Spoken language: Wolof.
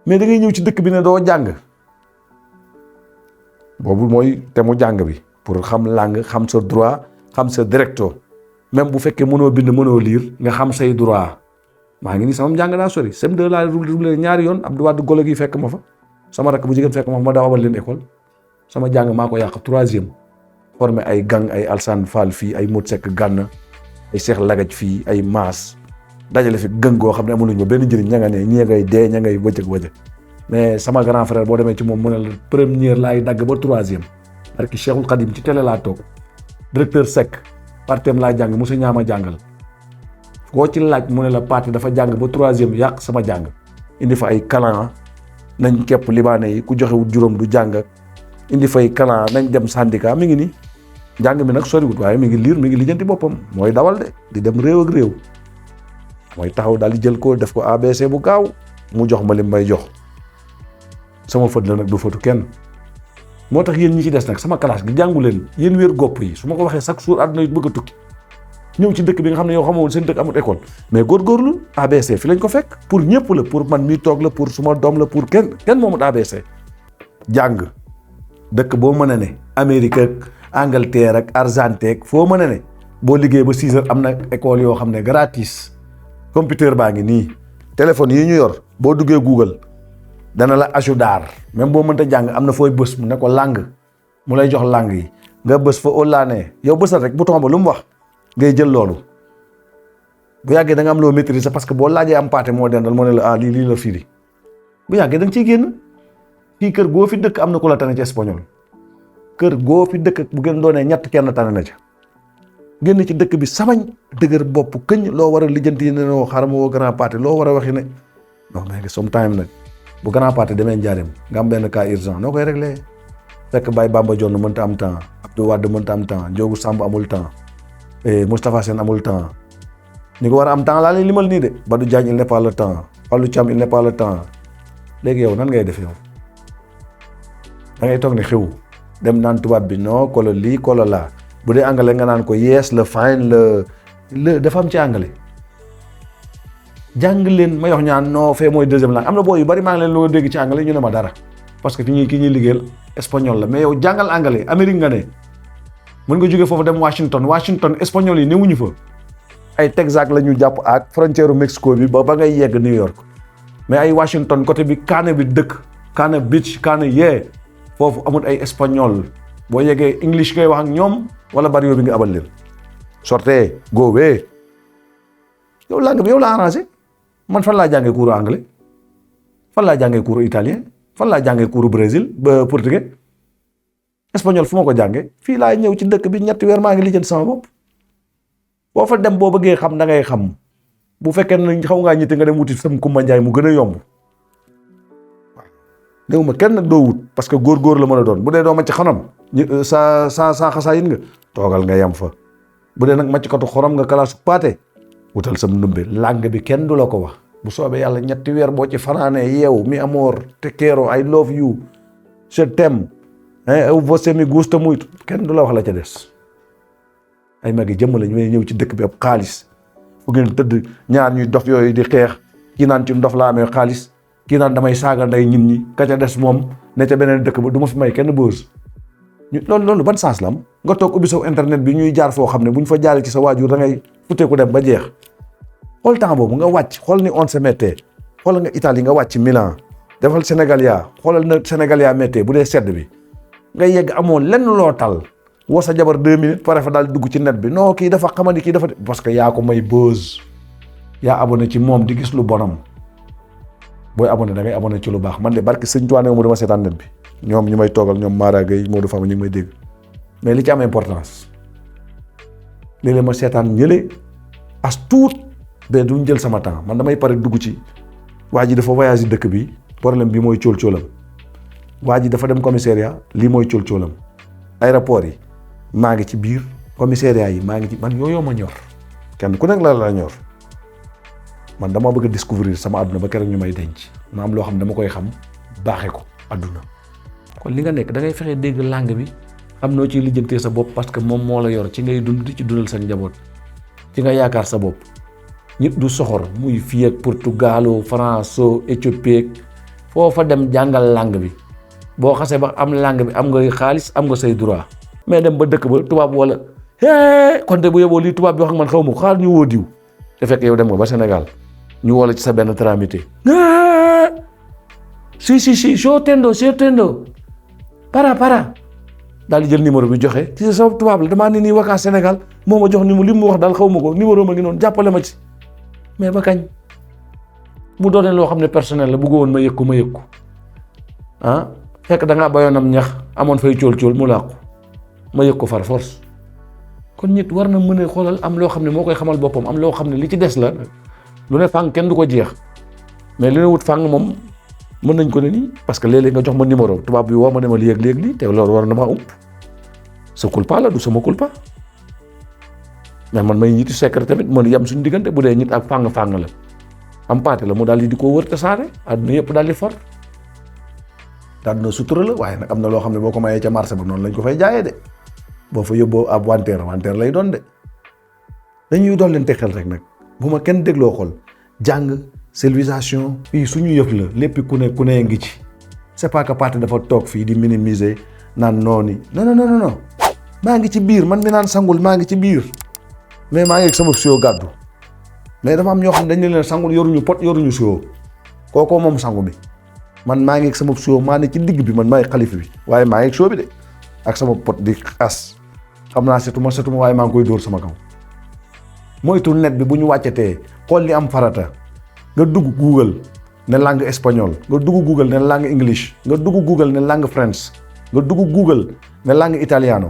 mais da ngay ñëw ci dëkk bi ne doo jàng boobu mooy te mu jàng bi pour xam langue xam sa droit xam sa directo même bu fekkee mënoo bind mënoo lire nga xam say droit maa ngi nii sama njàng naa sori CM2 laa doublé ñaari yoon Abdou Wade golo gi fekk ma fa sama rakk bu jigéen fekk ma fa ma dawal leen école sama jàng maa ko yàq 3e formé ay gang ay Alsane Fall fii ay Modou Seck Gànn ay Cheikh Lagaj fii ay Maas dajale fi gën goo xam ne amuluñ ma benn njëriñ ña nga ne ñii ngay dee ña ngay wëcëg mais sama grand frère boo demee ci moom mu ne la première laay dagg ba 3e parce que Cheikhul Khadim ci télé laa toog directeur Seck partem laa jàng mosu ñaama jàngal koo ci laaj mu ne la parti dafa jàng ba 3e yàq sama jàng indi fa ay kalan nañ képp libaane yi ku joxewul juróom du jàng indi fay kalan nañ dem syndicat mi ngi nii njàng mi nag soriwut waaye mi ngi liir mi ngi lijjanti boppam mooy dawal de di dem réew ak réew mooy taxaw daal di jël ko def ko ABC bu gaaw mu jox ma li may jox sama fët la nag du fëtu kenn moo tax yéen ñi ci des nag sama classe gi jàngu leen yéen wér gopp yi su ma ko waxee chaque jour àdduna yi bëgg a tukki ñëw ci dëkk bi nga xam ne yow xamoo seen dëkk amul école mais góorgóorlu ABC fi lañ ko fekk pour ñëpp la pour man mii toog la pour suma doom la pour kenn moomut ABC jàng dëkk boo mën a ne Amérique ak Angleterre ak Argentine ak foo mën a ne boo liggéey ba 6 heures am na école yoo xam ne gratis computer baa ngi nii téléphone yi ñu yor boo duggee Google dana la ajudar même boo mënta jàng am na fooy bës mu ne ko langue mu lay jox langue yi nga bës fa olaane yow bësal rek bouton ba lu mu wax ngay jël loolu bu yàggee da nga am loo maîtriser parce que boo laajee am paate moo dendal moo ne la lii la firi bu yàggee da nga ciy génn fii kër goo fi dëkk am na ku la tane ci espagnol kër goo fi dëkk bu gën doonee ñett kenn tane na ca génn ci dëkk bi samañ dëgër bopp këñ loo war a lijjanti ne noo xaaral ma woo grand paate loo war a waxi ne non mais sometime nag bu grand parti demee njaareem nga am benn cas urgent noo koy réglé fekk Baye Bamba Dione mënta am temps Abdou Wade mënta am temps Ndiogou Samb amul temps Moustapha Sène amul temps ñi ko war a am temps laa lay limal nii de Badou Diagne il n'est pas le temps Fallou Thiam il n'est pas le temps léegi yow nan ngay def yow da ngay toog ne xew dem naan tubaab bi non kolo lii kolo laa bu dee anglais nga naan ko yes le fine le dafa am ci anglais jàng leen ma yox ñaan non fee mooy deuxième langue am na boo yu bari maa ngi leen loo dégg ci anglais ñu ne ma dara parce que ki ñuy liggéeyal espagnol la mais yow jàngal anglais Amérique nga ne mën nga jógee foofu dem Washington espagnol yi newuñu fa ay Texas la ñu jàpp ak frontière Mexico bi ba ngay yegg New York mais ay Washington côté bi Kaane bi dëkk Kaane Beach Kaane yee foofu amul ay espagnol boo yeggee English ngay wax ak ñoom wala bari yoo bi nga abal leen sortez go away yow langue bi yow la arrangé man fan laa jàngee cours anglais fan laa jàngee cours italien fan laa jàngee cours Brésil ba portugais espagnol fu ma ko jàngee fii laa ñëw ci dëkk bi ñetti weer maa ngi lijjanti sama bopp boo fa dem boo bëggee xam da ngay xam bu fekkee ne xaw ngaa ñitte nga dem wuti sam Kumba Njaay mu gën a yomb waaw néew ma kenn nag doo wut parce que góor la mën a doon bu dee doo macc xanam sa xasaa yin nga toogal nga yem fa bu dee nag macc katu xorom nga kalaasu paate wutal sam numbe langue bi kenn du la ko wax bu soobee yàlla ñetti weer boo ci fanaanee yeew mi amoor te quiero I love you je t'aime você me gusta muito kenn du la wax la ca des ay magi jëmm la ñu ñëw ci dëkk bi ab xaalis fu ngeen tëdd ñaar ñuy dof yooyu di xeex kii naan ci ndof la amee xaalis kii naan damay saaga nday ñin ñi ka ca des moom ne ca beneen dëkk ba du ma fi may kenn bës loolu ban sens la am nga toog ubbi saw internet bi ñuy jaar foo xam ne bu ñu fa jaaree ci sa waajur da ngay futteeku dem ba jeex xool temps boobu nga wàcc xool ni on se mettait xoolal nga Italie nga wàcc Milan defal Sénégalia xoolal na Sénégalia méttee bu dee sedd bi nga yegg amoo lenn loo tal woo sa jabar 2 minutes pare fa daal dugg ci net bi non kii dafa xamadi kii dafa parce que yaa ko may buzz yaa abonné ci moom di gis lu bonam booy abonné da ngay abonné ci lu baax man de barki sëñ Tuubaa mu dama seetaan net bi ñoom ñu may toogal ñoom Mara Gueye Modou Fama ñu ngi may dégg mais li ci am importance léeg-léeg ma seetaan ñële as tuut mais duñ jël sama temps man damay pare dugg ci waa ji dafa voyage dëkk bi problème bi mooy cóol-cóolam waa ji dafa dem commissariat lii mooy cóol-cóolam aéroport yi maa ngi ci biir commissariat yi maa ngi ci man yooyu ma ñor kenn ku nekk la ñor man dama bëgg a découvrir sama àdduna ba keroog ñu may denc ma am loo xam ne dama koy xam baaxee ko àdduna kon li nga nekk da ngay fexe dégg langue bi xam noo ciy lijjantee sa bopp parce que moom moo la yor ci ngay dund di ci dundal sa njaboot ci nga yaakaar sa bopp nit du soxor muy fii ak Portugal France Éthiopie foo fa dem jàngal langue bi boo xasee ba am langue bi am nga xaalis am nga say droit mais dem ba dëkk ba tubaab wala kon te bu yóbboo lii tubaab bi wax ak man xaw ma ko xaar ñu woo diw te fekk yow dem nga ba Sénégal ñu woo la ci sa benn tramité si soo tendo para daal di jël numéro bi joxe ci sa tubaab la damaa ne nii vacances Sénégal moo ma jox ni li mu wax daal xaw ma ko numéro ma ngi noonu jàppale ma ci mais ba kañ bu doonee loo xam ne personnel la bëggoon ma yëg ko fekk da ngaa bayoonam ñax amoon fay cóol mu làqu ma yëg ko far force kon nit war na mën a xoolal am loo xam ne moo koy xamal boppam am loo xam ne li ci des la lu ne fàng kenn du ko jeex mais li ne wut fàng moom mën nañ ko ne nii parce que léeg-léeg nga jox ma numéro tubaab bi woo ma ne ma léeg-léeg lii te loolu war na maa ump sa culpa la du sama culpa mais man may ñitti secret tamit mën yem suñu diggante bu dee ñit ak fàng la am paate la mu daal di ko wër te saare àdduna yëpp daal di for àdduna sutura la waaye nag am na loo xam ne boo ko mayee ca marché ba noonu lañ ko fay jaayee de boo fa yóbboo ab wanteer lay doon de dañuy doon leen xel rek nag bu ma kenn dégloo xol jàng civilisation fii suñu yëf la lépp ku ne ngi ci c'est pas que parti dafa toog fii di minimiser naan noonu non maa ngi ci biir man mi naan sangul maa ngi ci biir mais maa ngi ak sama sio gàddu mais dafa am ñoo xam ne dañ leen sangul yoruñu pot yoruñu sio kookoo moom sangu bi man maa ngi ak sama sio maa ne ci digg bi man maay xalifa bi waaye maa ngi ak sio bi de ak sama pot di as xam naa setuma waaye maa ngi koy dóor sama kaw moytu net bi bu ñu wàccatee xool li am farata nga dugg Google ne langue espagnol nga dugg Google ne langue English nga dugg Google ne langue French nga dugg Google ne langue italiano